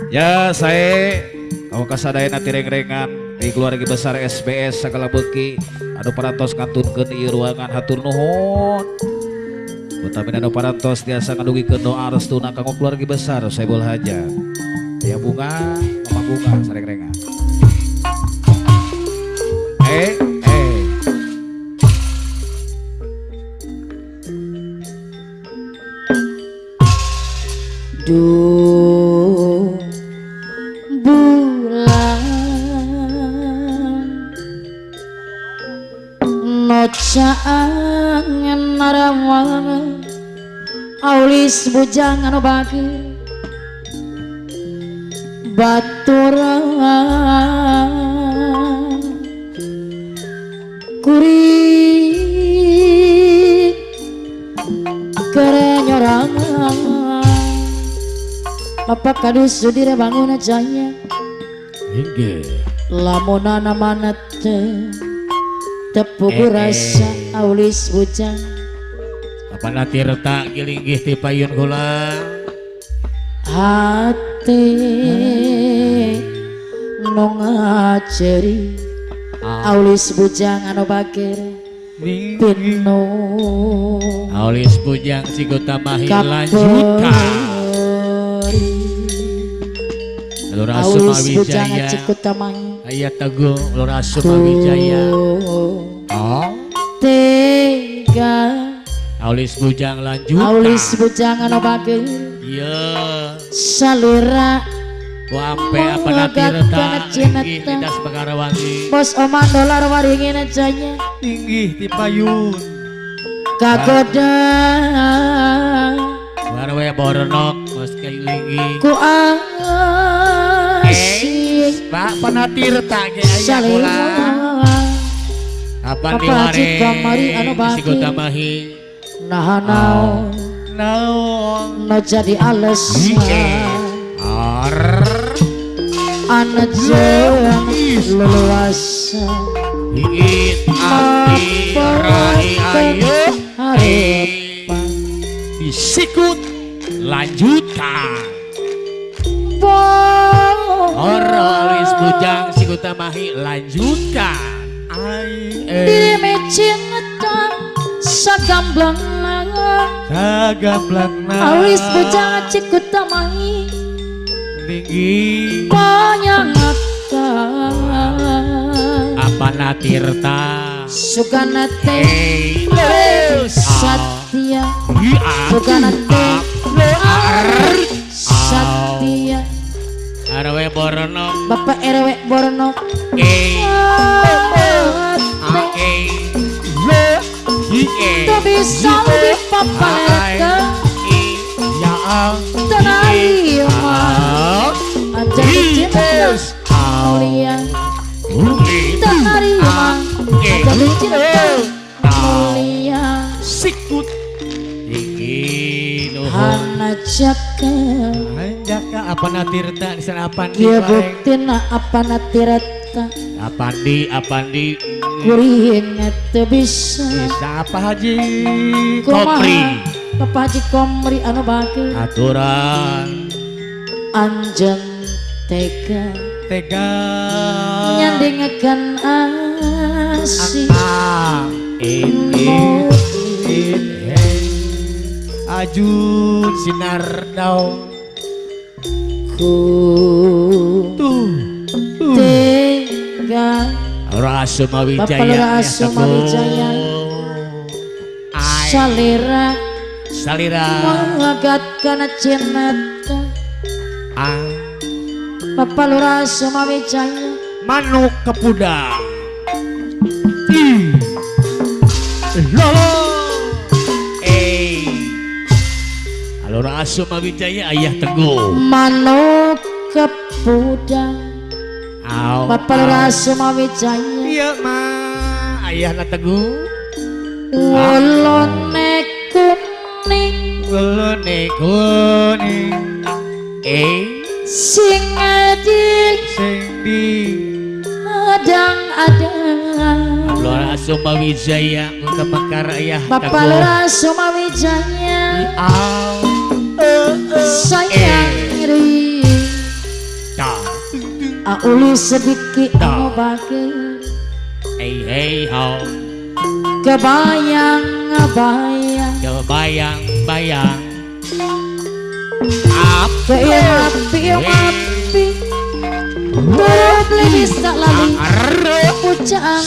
Ya saya kamu kasadayana tireng-rengan di keluarga besar SBS sagala beuki anu parantos ngantunkeun ieu ruangan hatur nuhun. Utamina anu parantos tiasa ngadugikeun doa restuna kanggo keluarga besar Sohibul Hajat. Ya bunga, mama bunga sareng-rengan. Eh eh Duh bulan nocaan narawang aulis bujang anu bagi baturan kuring kerenyorangan Bapak kadus sudira bangun jaya Inggih. Lamunana mana teh tepugu rasa aulis bujang Apana tirta gilinggih ti payun kula hati nu ngaceri aulis bujang anu bagir pinu Aulis bujang Cikutamahi lanjutan Lurah Aulis bujang Sumawijaya Cikutamahi Aya Teguh Lurah Sumawijaya. Oh tega Aulis bujang lanjutan Aulis bujang anu bagir iya salira ku ampe apana tirta inggih lintas Megarawangi bos oman dolar waringin jaya Inggih ti payun kagoda Warwe boronok bos kayu linggih ku asing Pak panatirta ge aya kula Kapan Bapak Haji kamari anu diware baki. Sikutamahi nah naon naon no jadi alasan Ar ana jeung leluasa Hingit ati rai ayo harapan disikut lanjutan Orolis bujang Sikutamahi lanjutkan ai diri cinta sagamblang sagamblang aulis bujang Cikutamahi tinggi panyangatan apana tirta sugana teh satya sugana teh satya RW Boronok Bapak RW Boronok Tuh bisa lebih papalerka Tenarima Aja cinta mulia Tenarima Aja cinta mulia Sikut tinggi nuhun Hana jaka Hanjaka apana tirta di sana apandi Kia buktina apana tirta apandi apandi Kuring teu bisa bisa apa Haji Komri. Bapak Haji Komri anu bagi aturan Anjeun tega tega nyandingakeun asih ini Ajun sinar daun ku tuh tega Lurah Sumawijaya Bapak Lurah Sumawijaya. Salira Salira mengagat kana cinta Bapak Lurah Sumawijaya Manuk kepudang lolo Lurah Sumawijaya ayah Teguh Manuk kepudang Bapak Lurah Sumawijaya iya ma ayahna Teguh Wulune kuning wulune kuning sing di sing di adang-adang Lurah Sumawijaya untuk mekar ayah Bapak Lurah Sumawijaya sayang ri Auli sedikit anu bager Hey hey ho kebayang bayang kebayang bayang apa api api beli bisa lali pujaan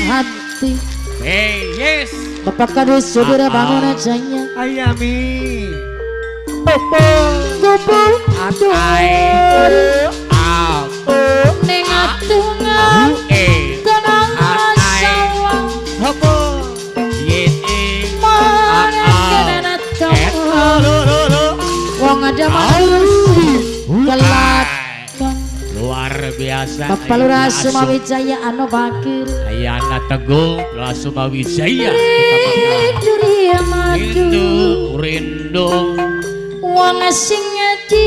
hati. Hey yes Bapak Kadus Sudira bangun jaya ayami popo gopo atai ning atungah tenang sawah popo wong ada kelakon luar biasa. Bapak Lurah Sumawijaya anu bakir Ayana Teguh Lurah Sumawijaya rindu rindu wong sing di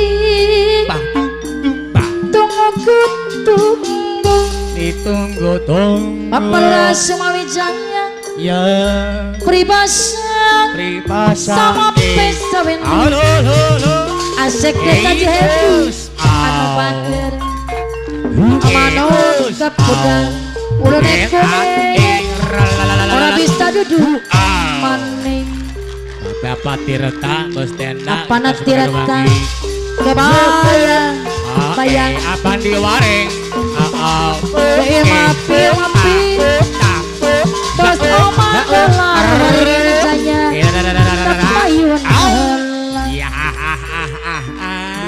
tunggu tunggu ditunggu tunggu. Bapak Lurah Sumawijaya ya pribasa pribasa sama pesawen asek desa Ciheru anu bager manuk kepudang ulune kuning ora bisa duduk maning. Bapak Tirta Bostena apana Tirta kebayang bayang apa diwareng mapi mapi bos omah kelar jaya kepayun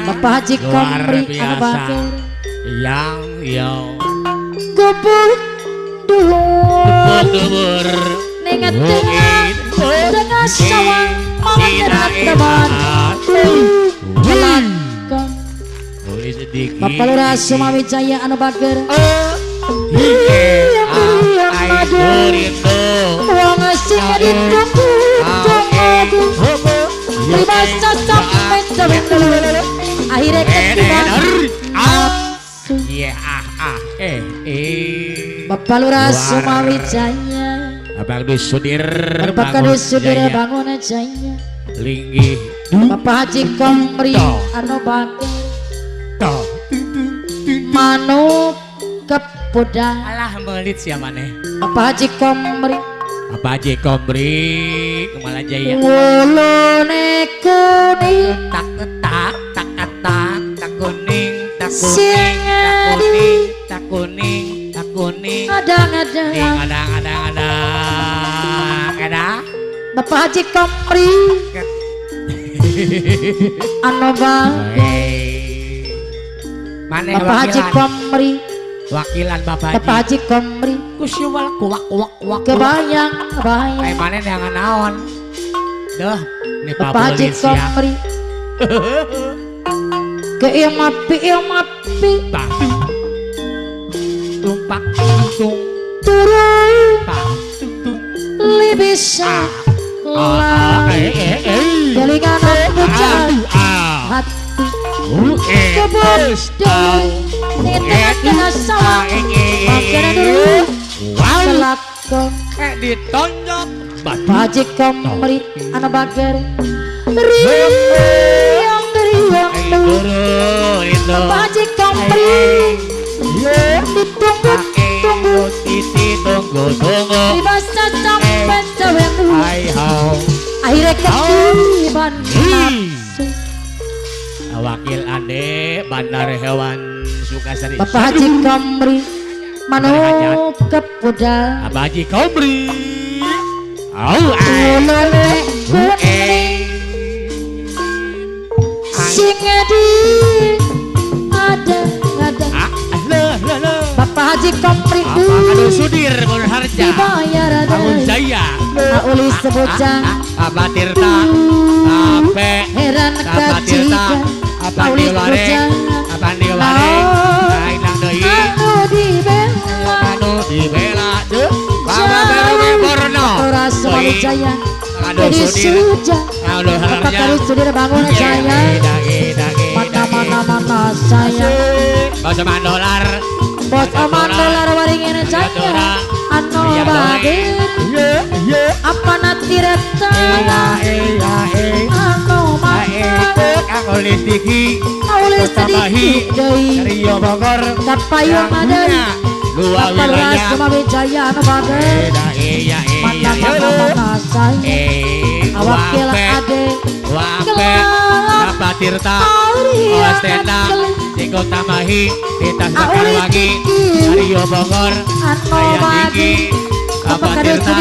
Bapak Haji Komri anu bager yang yo gubuk dhuwur ning tengah sawah mangan teman kelakon. Bapak Lurah Sumawijaya anu bager wong sing ditunggu tunggu pribasa sampe sampe akhirnya ketiba. Bapak Lurah Sumawijaya Bapak Sudir Bapak Sudir bangun jaya linggih Bapak Haji Komri anu bager manuk kepodang alah melit sia maneh Bapak Haji Komri Bapak Haji Komri Kemala Jaya wulune kuning tak tak tak tak tak kuning tak kuning tak kuning tak kuning tak kuning adang-adang adang-adang adang adang Bapak Haji Komri anu bager Bapak Haji Komri wakilan Bapak Haji Bapak Haji Komri kusiwal kuwak kuwak kuwak kebayang bayang eh mana jangan naon dah nih Bapak Haji Komri ke mapi tumpak tung turun tung bisa lari jalingan pucat hati kebun tengah sawah makanan dulu kelakon ditonjok Haji Komri anu bager riang riang Haji Komri ditunggu tunggu tunggu tunggu dibasa sampai sewenu akhirnya ketiban nafsu. Wakil Ade Bandar Hewan Sukasari Bapak Haji Komri manuk kepodang Bapak Haji Komri au ulune kuning sing di ada-ada Bapak Haji Komri Bapak Sudir Harja dibayar Bangun Jaya Auli sebocah Bapak Tirta Ape heran Bapak Tirta kacika Auli sebocah Bapak Diware Ainang deui anu dibela anu dibela deuh Bapak Baru Borno Lurah Sumawijaya jadi suja Bapak Kadus Sudir bangun jaya mana mana mana saya Bos Oman dolar Bos Oman dolar waringin jaya anu bager apa nanti reta anu mana Kang Ulis Diki Ulis sedikit deui Rio Bogor Kapayung deui dua wilayah Wijaya anu bager mana mana mana saya awak ade Wape Bapak Tirta Ostena di Kota Mahi di Tas Mekarwangi Rio Bogor Aya Diki Bapak Tirta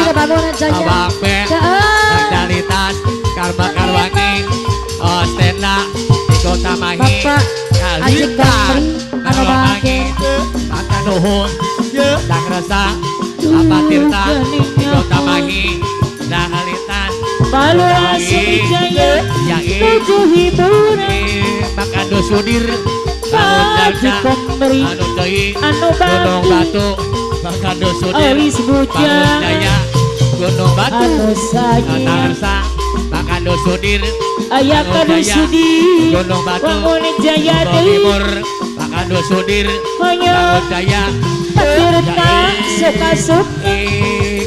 Wape Dalitas Karma Karwangi Ostena di Kota Mahi Kalita Karwangi Nuhun Dangresa Bapak Tirta di Kota Mahi Dahalitas Balura Sumijaya tujuh hiburan Makado Sudir Haji Komri Anu Gunung Batu Makado Sudir Bangun Jaya Gunung Batu Dangresa Makado Sudir Ayah Kado Sudir Gunung Batu Bangun Jaya Timur Makado Sudir Bangun Jaya Tirta suka-suka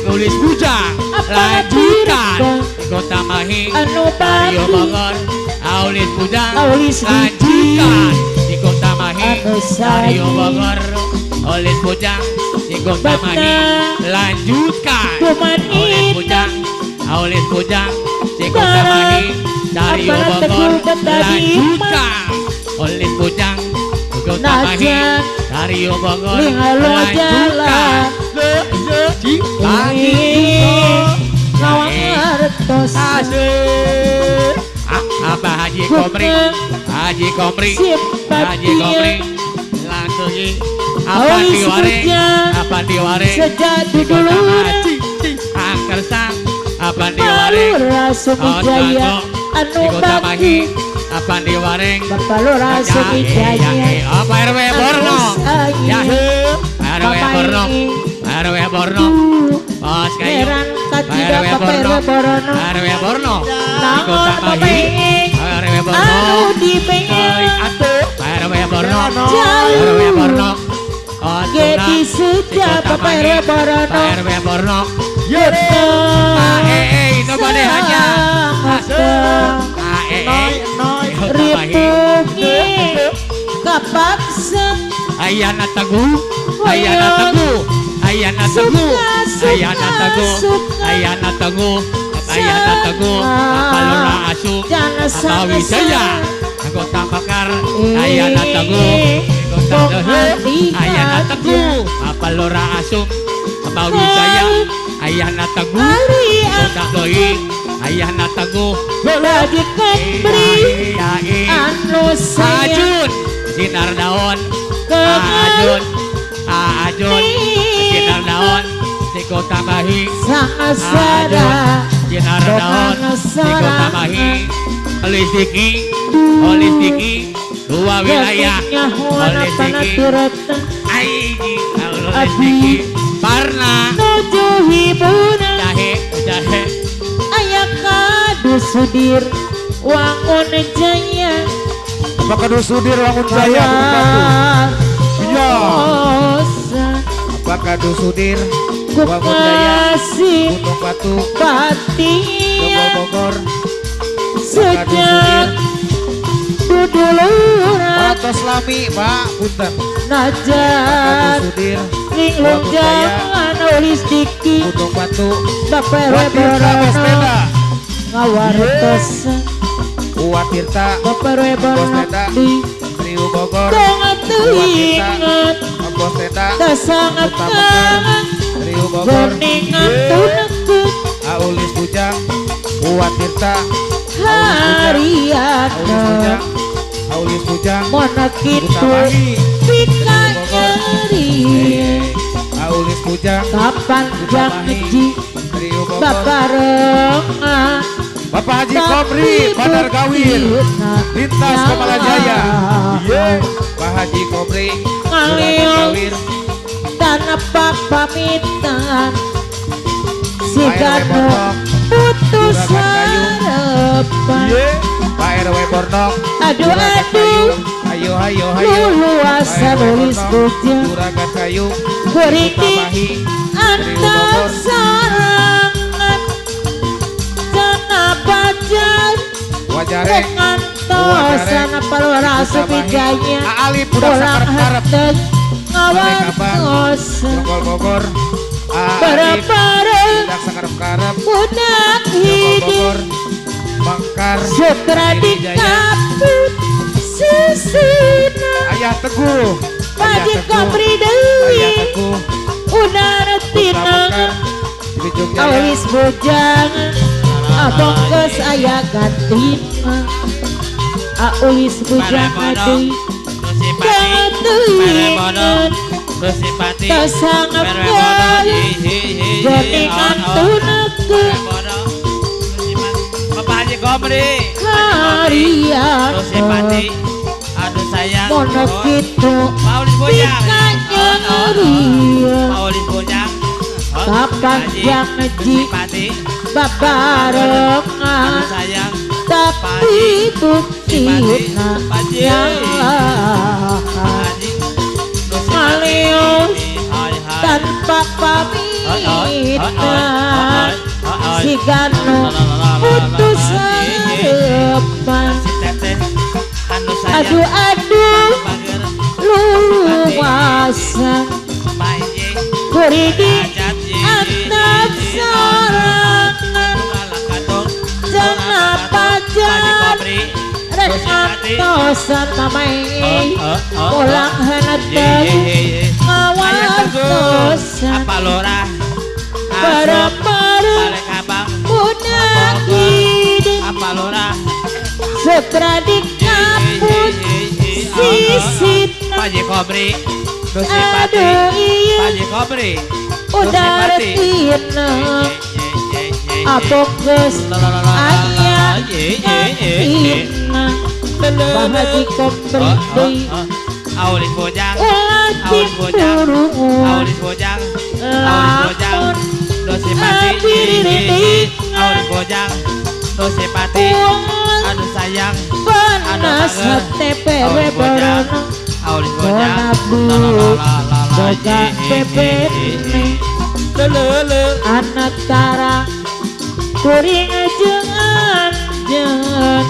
Kulis Bujang lanjutkan Kota Mahi Rio Bogor Aulis Bujang lanjutkan di Kota Mahi Rio Bogor Aulis Bujang di Kota Mahi lanjutkan Aulis Bujang Aulis Bujang di Kota Mahi Rio Bogor lanjutkan Aulis Bujang di Kota Mahi Rio Bogor lanjutkan apa Haji Komri Haji Komri Haji Komri langsung apa diware apa diware sejak dulu Angkersa apa diware anu bakti apa diware Bapak Lurah Sumijaya apa RW Borno ya RW Borno RW Borno Bos kayu RW Borno RW Borno Kota Mahi RW Borno RW Borno RW Borno Jadi sejak Bapak RW Borno RW Borno itu pada hanya Ripuki kapaksa Ayana Teguh Ayana Teguh Ayana Teguh Ayana Teguh Ayana Teguh Ayana Teguh Bapak Lurah Asu Bapak Wijaya Kota Mekar Ayana Teguh Kota Ayana Teguh Bapak Lurah Asu Bapak Wijaya Ayana Teguh Kota Doi Ayana Teguh Lagi kembali anu Ajun Sinar Daun Ajun Ajun Sinar Daun di Kota Mahi Sangasara Sinar Daun di Kota Mahi Olistiki Olistiki dua wilayah Olistiki Aiji Olistiki Parna tujuh hiburan Jahe Jahe Ayah Kadu Sudir Wangun Jaya Bapak Kadu Sudir Wangun Jaya Iya Bapak Kadu Sudir Wangun Jaya Gunung Batu Batia Bogor sejak duduluran Patos Lami Pak Punten Najan Linglung Jangan Aulis Diki Gunung Batu Bapak RW Borno Ngawartos Uwatirta Bapak RW Borno di Rio Bogor Ingat Bosteta sangat kangen Rio Bogor Geningan tunekut Aulis Bujang Uwatirta Hariana Aulis Bujang Mana kitu Pika nyeri Aulis Bujang Kapan janji Babarengan Bapak Haji Komri Bandar Gawir Lintas Kemala Jaya Pak Haji Komri Bandar Gawir Tanah pamitan Sigano putus harapan Pak RW Bornok Aduh aduh Ayo ayo ayo Luluasa nulis bujang Juragan Kayu Kurinting antar sarangan Jana pacar Wajareng dengan Ngantosan Palura Sumijaya Ali budak sakarep-karep ngawartosan Jonggol Bogor bareng-bareng budak sakarep-karep budak hidup Mekar Sutra dikaput susuna Ayah Teguh Paji Kopri deui Unar tina Awis bujang Abongkos aya gantina Awis bujang deui Gantuingan Tasangap deui Jotingan tunekeun Bapak Haji Gomri Harian aduh sayang mono kitu Paulis Bojang pikanya Paulis Bojang kapanjang ji babarengan tapi buktina nyalahan ngalius tanpa pamitan si Gano putus harapan aduh aduh luasan kuridi atap sorangan jangan pacar rengantosan mamai pulang heneteng ngawartosan bareng-bareng budak hidup Sutra dikaput sisina Paji Kobri aduh iya Paji Kobri udah tina abokes aya tina Paji Kobri deui Aulis Bojang ulah Aulis Bojang timurungun Aulis Bojang Aulis Bojang lamun Dosipati Aulis Bojang Dosipati aduh sayang panas TPW berenang Aulis Bojang bonabu boga pepene anak tara kuring jeung anjeun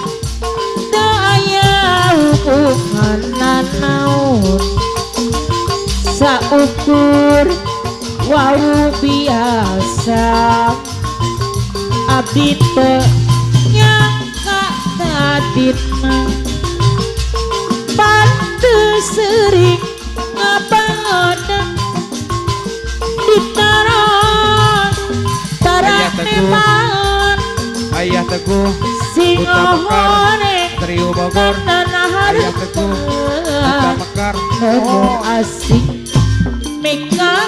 teu aya hubungan nanaon saukur wau biasa abdi teu nyangka tadina pantes sering ngabangonan ditaros taraneman Ayah Teguh sing Buta Mekar horeng Trio Bogor tanah Ayah Teguh Buta Mekar hareupeun asing mika